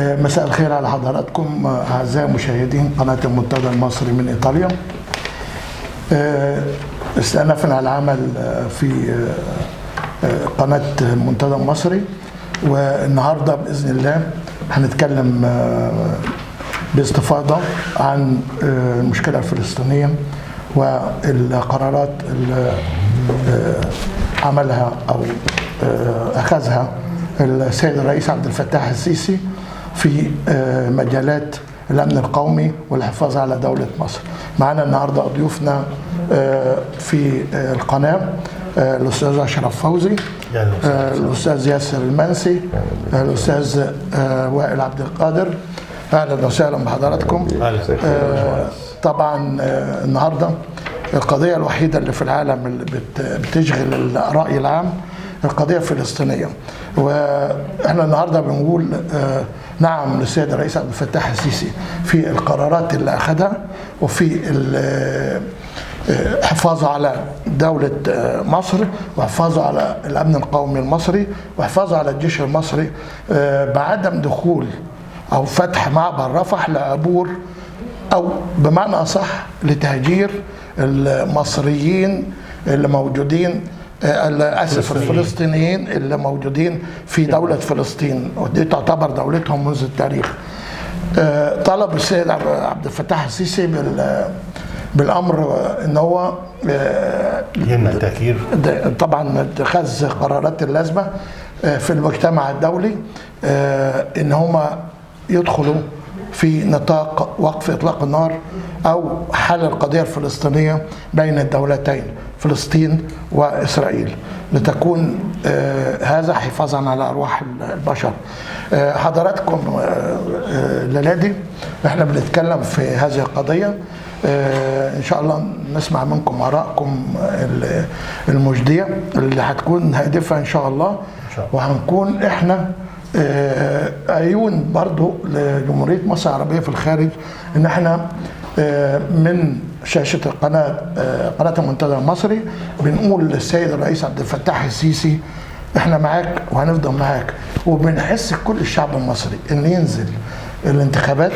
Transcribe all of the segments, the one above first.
مساء الخير على حضراتكم أعزائي مشاهدين قناة المنتدى المصري من إيطاليا. استأنفنا العمل في قناة المنتدى المصري، والنهاردة بإذن الله هنتكلم باستفاضة عن المشكلة الفلسطينية والقرارات اللي عملها أو أخذها السيد الرئيس عبد الفتاح السيسي في مجالات الأمن القومي والحفاظ على دولة مصر. معنا النهاردة ضيوفنا في القناة الأستاذ أشرف فوزي، الأستاذ ياسر المنسي، الأستاذ وائل عبد القادر. أهلا وسهلا بحضراتكم. طبعا النهاردة القضية الوحيدة اللي في العالم اللي بتشغل الرأي العام القضية الفلسطينية، واحنا النهارده بنقول نعم للسيد الرئيس عبد الفتاح السيسي في القرارات اللي اخذها وفي حفاظه على دولة مصر وحفاظه على الأمن القومي المصري وحفاظه على الجيش المصري بعدم دخول أو فتح معبر رفح لعبور أو بمعنى أصح لتهجير المصريين اللي موجودين، اسف الفلسطينيين اللي موجودين في دولة فلسطين، ودي تعتبر دولتهم منذ التاريخ. طلب السيد عبد الفتاح السيسي بالامر ان هو يمنع التهجير، طبعا اتخاذ قرارات اللازمة في المجتمع الدولي ان هما يدخلوا في نطاق وقف اطلاق النار او حل القضية الفلسطينية بين الدولتين فلسطين وإسرائيل، لتكون هذا حفاظا على أرواح البشر. حضراتكم الليلة احنا بنتكلم في هذه القضية، إن شاء الله نسمع منكم آرائكم المجدية اللي هتكون هادفة إن شاء الله، وهنكون احنا عيون برضو لجمهورية مصر العربية في الخارج، إن احنا من شاشة القناة قناة المنتدى المصري بنقول للسيد الرئيس عبد الفتاح السيسي احنا معاك وهنفضل معاك، وبنحس كل الشعب المصري ان ينزل الانتخابات،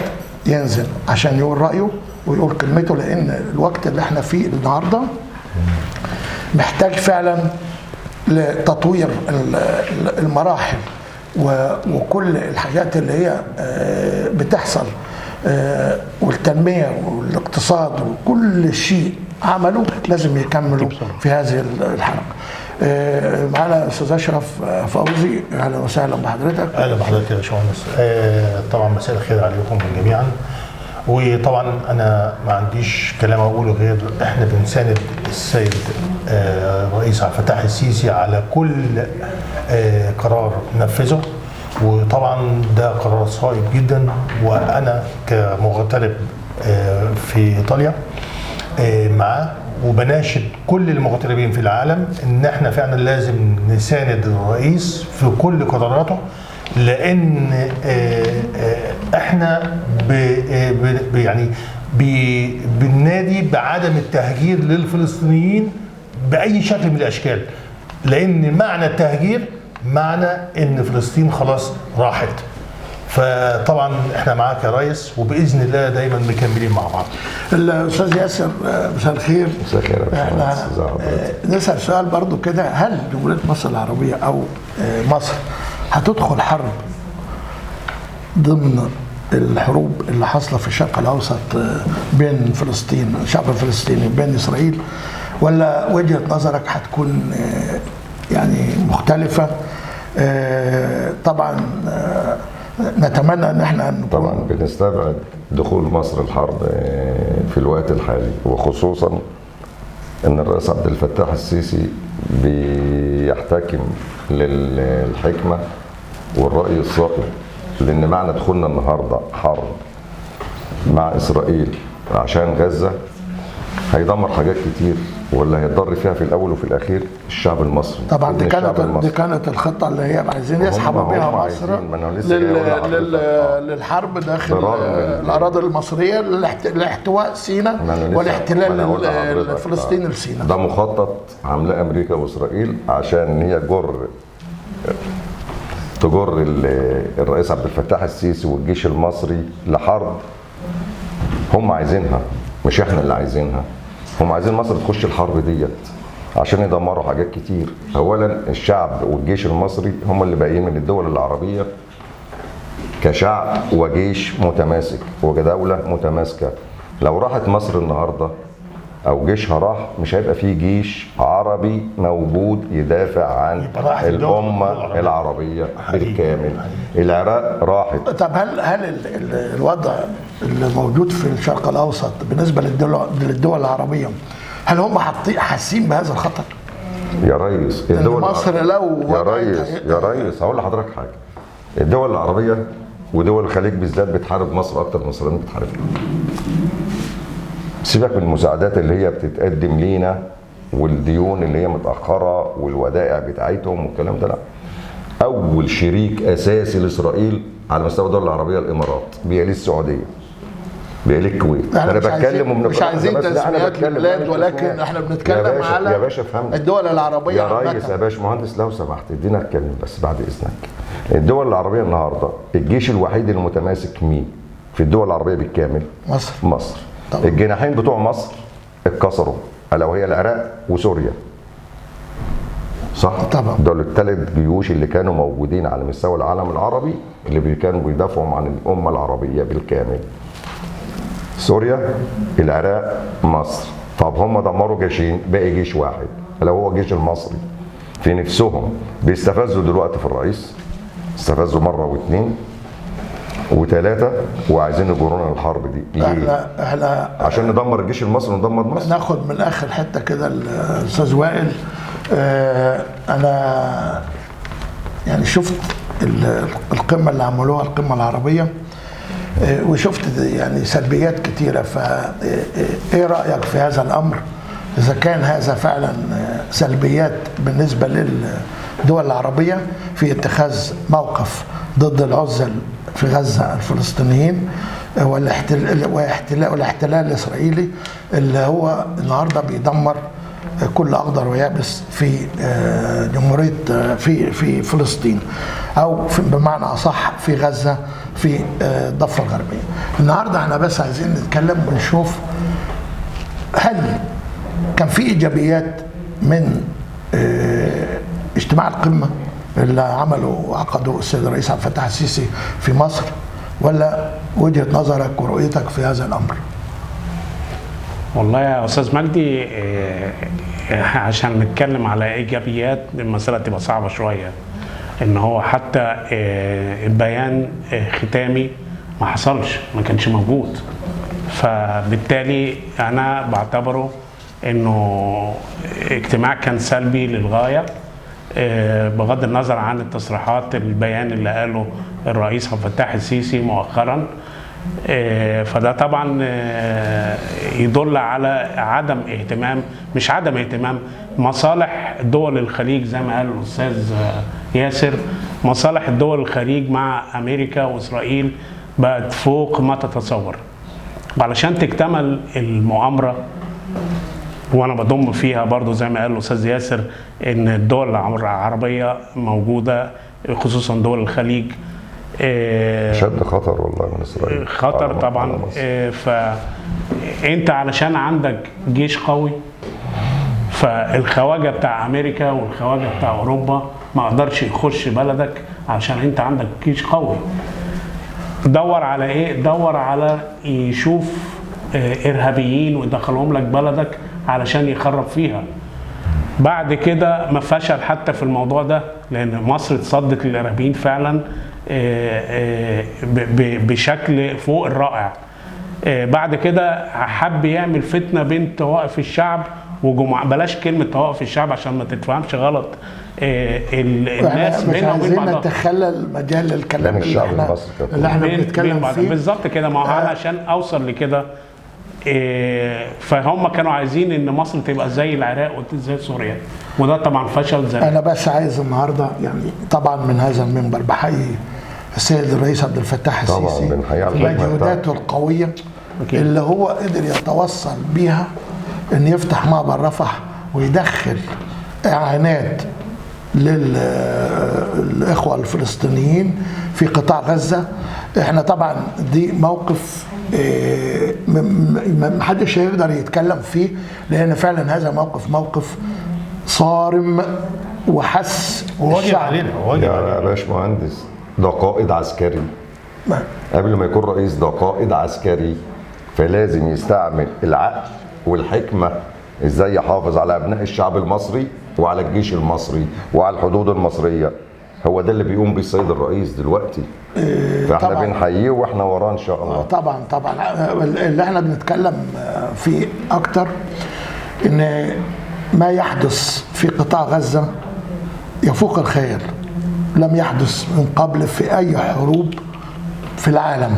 ينزل عشان يقول رأيه ويقول كلمته، لان الوقت اللي احنا فيه النهارده محتاج فعلا لتطوير المراحل وكل الحاجات اللي هي بتحصل والتنمية والاقتصاد وكل شيء عملوا لازم يكملوا في هذه الحلقة. معنا أستاذ أشرف فوزي، أهلا وسهلا بحضرتك. أهلا بحضرتك يا باشمهندس. طبعا مساء الخير عليكم جميعا، وطبعا أنا ما عنديش كلام أقوله غير إحنا بنساند السيد الرئيس عبد الفتاح السيسي على كل قرار نفذه، وطبعا ده قرار صائب جدا، وانا كمغترب في ايطاليا معاه، وبناشد كل المغتربين في العالم ان احنا فعلا لازم نساند الرئيس في كل قراراته، لان احنا يعني بننادي بعدم التهجير للفلسطينيين باي شكل من الاشكال، لان معنى التهجير معنى ان فلسطين خلاص راحت. فطبعا احنا معاك يا ريس، وباذن الله دايما مكملين مع بعض. الاستاذ ياسر مساء الخير. مساء الخير. احنا نسال سؤال برضو كده، هل جمهورية مصر العربية او مصر هتدخل حرب ضمن الحروب اللي حاصله في الشرق الاوسط بين فلسطين، الشعب الفلسطيني، وبين اسرائيل، ولا وجهه نظرك هتكون يعني مختلفة؟ طبعا نتمنى ان احنا طبعا بنستبعد دخول مصر الحرب في الوقت الحالي، وخصوصا ان الرئيس عبد الفتاح السيسي بيحتكم للحكمة والرأي الصائب، لان معنى دخولنا النهارده حرب مع اسرائيل عشان غزة هيدمر حاجات كتير، واللي هيتضر فيها في الاول وفي الاخير الشعب المصري. طبعا دي كانت الخطة اللي هي عايزين يسحبوا بيها مصر للحرب داخل الاراضي المصرية لاحتواء سيناء والاحتلال الفلسطيني لسيناء. ده مخطط عاملاه امريكا واسرائيل عشان هي تجر تجر الرئيس عبد الفتاح السيسي والجيش المصري لحرب هم عايزينها، مش احنا اللي عايزينها. هم عايزين مصر تخش الحرب ديت عشان يدمروا حاجات كتير. اولا الشعب والجيش المصري هم اللي باقيين من الدول العربية كشعب وجيش متماسك ودولة متماسكة. لو راحت مصر النهارده او جيشها راح، مش هيبقى فيه جيش عربي موجود يدافع عن الامة العربية بالكامل. العراق راحت. طب هل الوضع اللي موجود في الشرق الاوسط بالنسبة للدول العربية، هل هم حاسين بهذا الخطر؟ يا ريس الدول مصر لو يا ريس هقول لحضرتك حاجة. الدول العربية ودول الخليج بالذات بتحارب مصر اكتر من اسرائيل بتحاربنا. سيبك من المساعدات اللي هي بتتقدم لينا والديون اللي هي متاخرة والودائع بتاعتهم والكلام ده، لا. اول شريك اساسي لاسرائيل على مستوى الدول العربية الامارات، بيليه السعودية، بيليه الكويت. انا بتكلم مش عايزين تسميات البلاد، ولكن احنا بنتكلم على يا باشا فهمت الدول العربية. يا ريس يا باش مهندس لو سمحت ادينا اتكلم بس بعد اذنك. الدول العربية النهارده الجيش الوحيد المتماسك مين في الدول العربية بالكامل؟ مصر. طبعا. الجناحين بتوع مصر اتكسروا، الا وهي العراق وسوريا. صح؟ طبعا. دول الثلاث جيوش اللي كانوا موجودين على مستوى العالم العربي اللي كانوا بيدافعوا عن الامة العربية بالكامل. سوريا، العراق، مصر. طب هم دمروا جيشين، باقي جيش واحد الا هو الجيش المصري. في نفسهم بيستفزوا دلوقتي في الرئيس، استفزوا مرة واثنين وثلاثة وعايزين يجرونا الحرب دي ليه؟ احنا عشان ندمر الجيش المصري وندمر مصر. ناخد من اخر حتة كده الاستاذ وائل. انا يعني شفت القمه اللي عملوها، القمه العربية، وشفت يعني سلبيات كتيرة. فايه رايك في هذا الامر؟ اذا كان هذا فعلا سلبيات بالنسبة للدول العربية في اتخاذ موقف ضد العزل في غزة الفلسطينيين والاحتلال الإسرائيلي اللي هو النهارده بيدمر كل أخضر ويابس في جمهورية في فلسطين، أو بمعنى أصح في غزة في الضفة الغربية. النهارده احنا بس عايزين نتكلم ونشوف هل كان في إيجابيات من اجتماع القمة اللي عمله وعقده السيد الرئيس عبد الفتاح السيسي في مصر، ولا وجهة نظرك ورؤيتك في هذا الأمر؟ والله يا أستاذ مجدي، عشان نتكلم على إيجابيات المسألة تبقى صعبة شوية. إن هو حتى بيان ختامي ما حصلش، ما كانش موجود، فبالتالي أنا بعتبره إنه اجتماع كان سلبي للغاية، بغض النظر عن التصريحات البيان اللي قاله الرئيس عبد الفتاح السيسي مؤخرا. فده طبعا يدل على عدم اهتمام، مش عدم اهتمام، مصالح دول الخليج زي ما قال الأستاذ ياسر، مصالح الدول الخليج مع أمريكا وإسرائيل بقت فوق ما تتصور. وعلشان تكتمل المؤامرة، وانا بضم فيها برضو زي ما قال الاستاذ ياسر ان الدول العربية موجودة، خصوصا دول الخليج، شد خطر والله من اسرائيل، خطر طبعا. فانت علشان عندك جيش قوي، فالخواجه بتاع امريكا والخواجه بتاع اوروبا ما قدرش يخش بلدك عشان انت عندك جيش قوي. دور على ايه؟ دور على يشوف ارهابيين ويدخلهم لك بلدك علشان يخرب فيها. بعد كده ما فشل حتى في الموضوع ده، لان مصر اتصدت للارهابيين فعلا بشكل فوق الرائع. بعد كده حب يعمل فتنة بين طوائف الشعب وجماعه، بلاش كلمة طوائف الشعب عشان ما تتفهمش غلط، الناس بينها وبين بعضها. مش عايزين نتخلل مجال الكلام اللي احنا بنتكلم فيه بالظبط كده. ما هو عشان اوصل لكده، فهم كانوا عايزين ان مصر تبقى زي العراق وزي سوريا، وده طبعا فشل. زي انا بس عايز النهارده يعني طبعا من هذا المنبر بحيي السيد الرئيس عبد الفتاح السيسي مجهوداته القوية اللي هو قدر يتوصل بيها ان يفتح معبر رفح ويدخل اعانات للإخوة الفلسطينيين في قطاع غزة. احنا طبعا دي موقف محدش هيقدر يتكلم فيه، لأن فعلا هذا موقف صارم وحس واجب علينا. يا باشمهندس، ده قائد عسكري قبل ما يكون رئيس، ده قائد عسكري، فلازم يستعمل العقل والحكمة ازاي يحافظ على ابناء الشعب المصري وعلى الجيش المصري وعلى الحدود المصرية. هو ده اللي بيقوم بيه السيد الرئيس دلوقتي، فاحنا بنحييه واحنا وراه ان شاء الله. طبعا طبعا اللي احنا بنتكلم فيه اكتر ان ما يحدث في قطاع غزة يفوق الخيال، لم يحدث من قبل في اي حروب في العالم،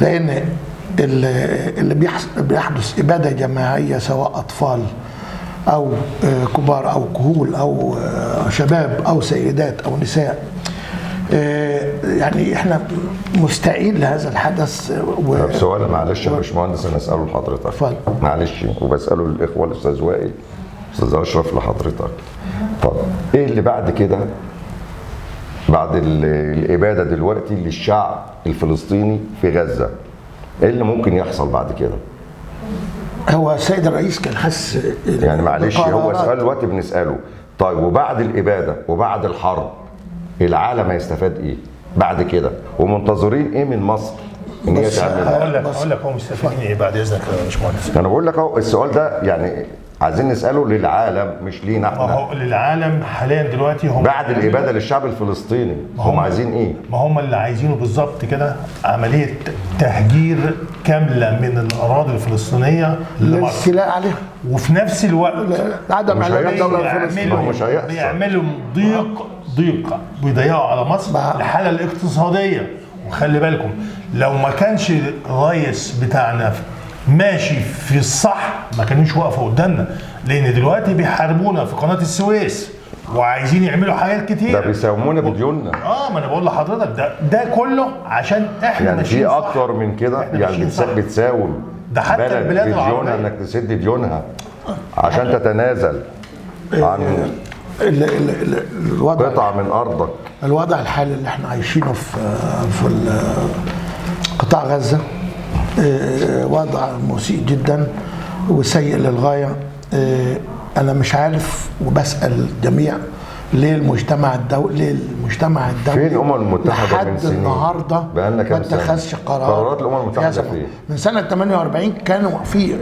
لان اللي بيحدث إبادة جماعية سواء أطفال أو كبار أو كهول أو شباب أو سيدات أو نساء. يعني إحنا مستعين لهذا الحدث. طب سؤال معلش يا باشمهندس أنا أسأله لحضرتك. اتفضل. معلش، وبسأله للإخوة الأستاذ وائل، أستاذ أشرف، لحضرتك. طب إيه اللي بعد كده، بعد الإبادة دلوقتي للشعب الفلسطيني في غزة، ايه اللي ممكن يحصل بعد كده؟ هو السيد الرئيس كان حس يعني معلش هو سؤال دلوقتي بنسأله، طيب وبعد الإبادة وبعد الحرب العالم هيستفاد ايه بعد كده؟ ومنتظرين ايه من مصر ان هي تعمله؟ هقول لك هو مستفيدين ايه بعد اذنك يا باشمهندس. انا بقول لك اهو السؤال ده يعني عايزين نسأله للعالم مش لينا احنا. ما هو للعالم حاليا دلوقتي هم بعد الإبادة للشعب الفلسطيني هم عايزين ايه؟ ما هم اللي عايزينه بالظبط كده عملية تهجير كاملة من الأراضي الفلسطينية للاستيلاء عليها، وفي نفس الوقت عدم اعلان الدولة الفلسطينية. بيعملوا ضيق بيضيقوا على مصر الحالة الاقتصادية. وخلي بالكم لو ما كانش الرئيس بتاعنا ماشي في الصح ما كانوش وقفوا قدامنا، لان دلوقتي بيحاربونا في قناة السويس وعايزين يعملوا حاجات كتير. ده بيساومونا بديوننا. ما انا بقول لحضرتك ده كله عشان احنا يعني ماشيين في صح. اكتر من كده يعني بتساوم ده حتى البلاد العربية انك تسد ديونها عشان تتنازل عن الوضع، قطعه من ارضك. الوضع الحالي اللي احنا عايشينه في قطاع غزة وضع مسيء جدا وسيء للغاية. أنا مش عارف وبسأل الجميع ليه المجتمع الدولي، فين الأمم المتحدة لحد من سنين؟ النهارده ما اتخذش قرار. قرارات الأمم المتحدة فين؟ من سنة 48 كانوا في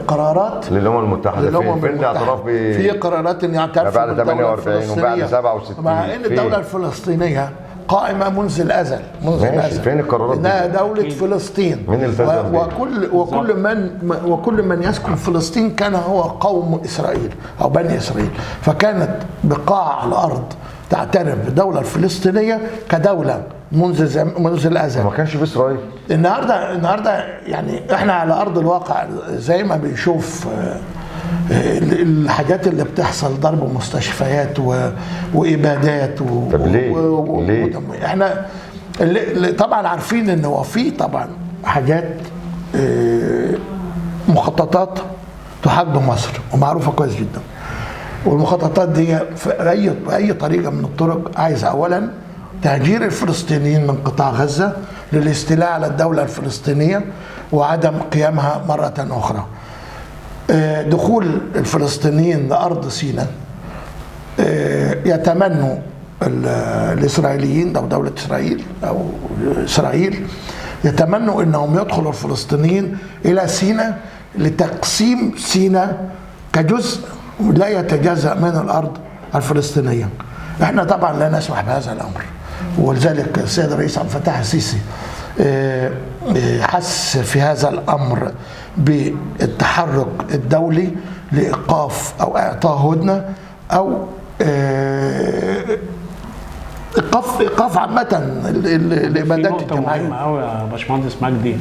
قرارات للأمم المتحدة. فين الاعتراف في قرارات ان يعترفوا بعد 48 وبعد 67، مع ان الدولة الفلسطينية قائمة منذ الأزل، منذ الأزل. فين القرارات دي؟ إنها دولة فلسطين. مين التزم بيها؟ وكل من يسكن فلسطين كان هو قوم إسرائيل أو بني إسرائيل، فكانت بقاع الأرض تعترف بالدولة الفلسطينية كدولة منذ الأزل. ما كانش في إسرائيل. النهارده يعني إحنا على أرض الواقع زي ما بنشوف الحاجات اللي بتحصل، ضرب مستشفيات وإبادات طب ليه؟ ليه؟ احنا اللي طبعا عارفين ان هو في طبعا حاجات مخططات تحاك بمصر ومعروفة كويس جدا، والمخططات دي في اي طريقه من الطرق عايزه اولا تهجير الفلسطينيين من قطاع غزة للاستيلاء على الدولة الفلسطينية وعدم قيامها مرة اخرى. دخول الفلسطينيين لأرض سيناء، يتمنوا الإسرائيليين أو دولة إسرائيل أو إسرائيل يتمنوا أنهم يدخلوا الفلسطينيين إلى سيناء لتقسيم سيناء كجزء لا يتجزأ من الأرض الفلسطينية. احنا طبعا لا نسمح بهذا الأمر، ولذلك السيد الرئيس عبد الفتاح السيسي حس في هذا الأمر بالتحرك الدولي لإيقاف أو إعطاء هدنة أو إيقاف عامة الإبادات الجماعية. مهمة أوي يا باشمهندس مجدي،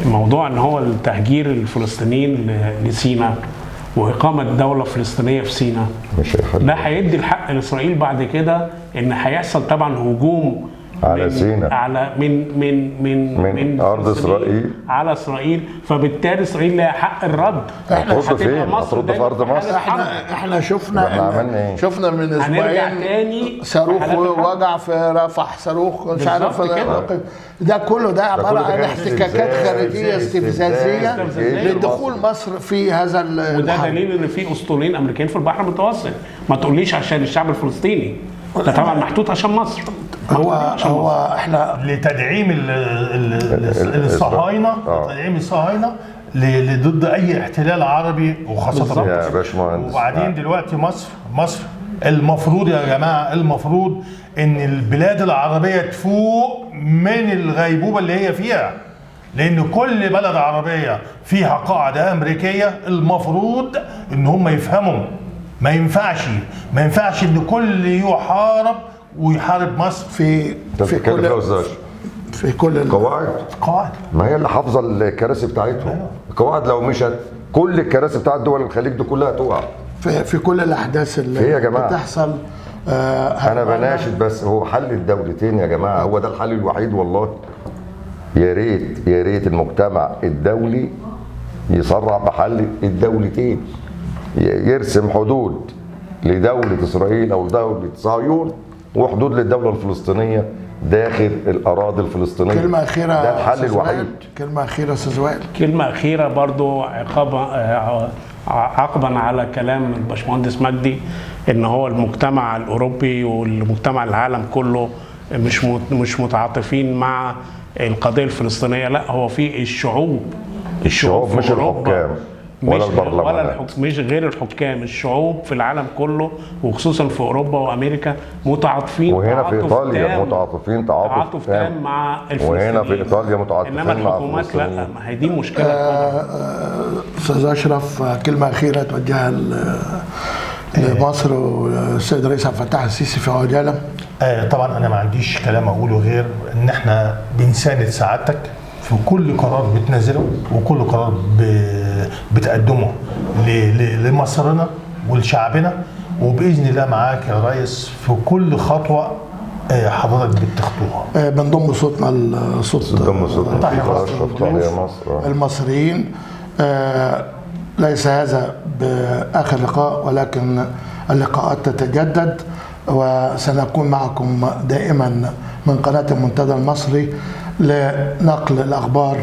موضوع إن هو التهجير الفلسطينيين لسيناء وإقامة دولة فلسطينية في سيناء، ده هيدي الحق لإسرائيل بعد كده إن هيحصل طبعا هجوم على سيناء، على من من من من, من ارض اسرائيل على اسرائيل، فبالتالي اسرائيل لها حق الرد. هترد فين؟ هترد في ارض مصر. احنا شفنا شفنا من اسبوعين صاروخ وجع في رفح، صاروخ مش عارف ده كله، ده عبارة عن احتكاكات خارجية استفزازيه لدخول مصر في هذا الحرب. وده دليل ان في اسطولين امريكيين في البحر المتوسط. ما تقوليش عشان الشعب الفلسطيني، ده طبعا محطوط عشان مصر. هو احنا لتدعيم الصهاينة، تدعيم الصهاينة ضد اي احتلال عربي وخاصة يا باشمهندس. وبعدين دلوقتي مصر المفروض يا جماعة، المفروض ان البلاد العربية تفوق من الغيبوبه اللي هي فيها، لان كل بلد عربية فيها قاعدة امريكية المفروض ان هم يفهموا. ما ينفعش ان كل يحارب ويحارب مصر في كل القواعد. ما هي اللي حافظه الكراسي بتاعتهم. أيوة. القواعد لو مشت كل الكراسي بتاعت دول الخليج دي كلها تقع. في كل الاحداث اللي بتحصل. انا بناشد بس هو حل الدولتين يا جماعة، هو ده الحل الوحيد والله. يا ريت يا ريت المجتمع الدولي يسرع بحل الدولتين، يرسم حدود لدولة اسرائيل او لدولة صهيون وحدود للدولة الفلسطينية داخل الاراضي الفلسطينية. كلمة اخيرة، ده الحل الوحيد. كلمة اخيرة استاذ وائل. كلمة اخيرة برضو عقبا على كلام الباشمهندس مجدي، ان هو المجتمع الاوروبي والمجتمع العالم كله مش متعاطفين مع القضية الفلسطينية. لا، هو في الشعوب مش الحكام ولا البرلمانات، مش غير الحكام، الشعوب في العالم كله وخصوصا في اوروبا وامريكا متعاطفين، وهنا في ايطاليا متعاطفين تعاطف تام مع الفلسطينيين، وهنا في ايطاليا متعاطفين انما مع الحكومات لا. ما هي دي مشكلة. استاذ اشرف، كلمة اخيرة توجهها لمصر والسيد الرئيس عبد الفتاح السيسي في عجالة. طبعا انا ما عنديش كلام اقوله غير ان احنا بنساند سعادتك في كل قرار بتنزله وكل قرار بتقدمه لمصرنا ولشعبنا، وباذن الله معاك يا ريس في كل خطوة حضرتك بتخطوها. بنضم صوتنا لصوت مصر المصريين. ليس هذا باخر لقاء، ولكن اللقاءات تتجدد، وسنكون معكم دائما من قناة المنتدى المصري لنقل الأخبار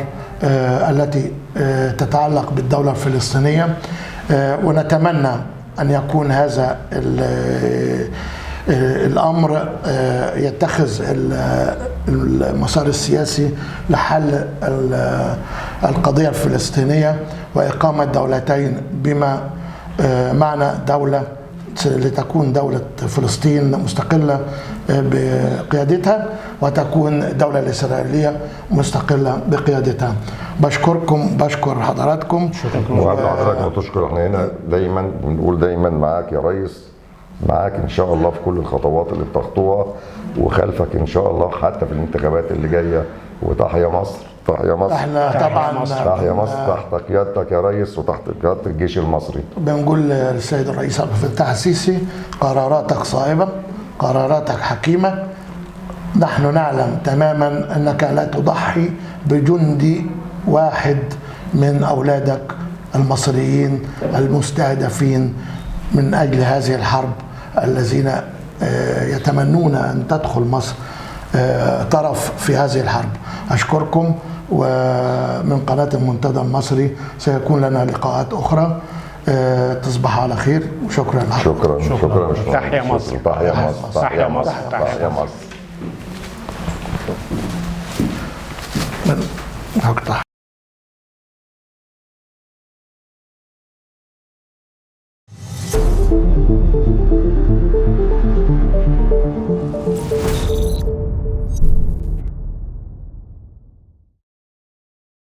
التي تتعلق بالدولة الفلسطينية. ونتمنى أن يكون هذا الأمر يتخذ المسار السياسي لحل القضية الفلسطينية وإقامة دولتين، بما معنى دولة لتكون دولة فلسطين مستقلة بقيادتها، وتكون الدولة الإسرائيلية مستقلة بقيادتها. بشكركم، بشكر حضراتكم. وقبل حضرتك ما تشكر، احنا هنا دايما بنقول دايما معاك يا ريس، معاك ان شاء الله في كل الخطوات اللي بتخطوها، وخلفك ان شاء الله حتى في الانتخابات اللي جاية. وتحيا مصر، تحيا مصر، احنا طبعا تحيا مصر تحت قيادتك يا ريس وتحت قيادة الجيش المصري. بنقول للسيد الرئيس عبد الفتاح السيسي، قراراتك صائبة، قراراتك حكيمة. نحن نعلم تماما انك لا تضحي بجندي واحد من اولادك المصريين المستهدفين من اجل هذه الحرب، الذين يتمنون ان تدخل مصر طرف في هذه الحرب. أشكركم، ومن قناة المنتدى المصري سيكون لنا لقاءات أخرى. تصبح على خير، وشكرا لكم. شكرا شكرا. تحيا مصر، تحيا مصر، تحيا مصر، تحيا مصر.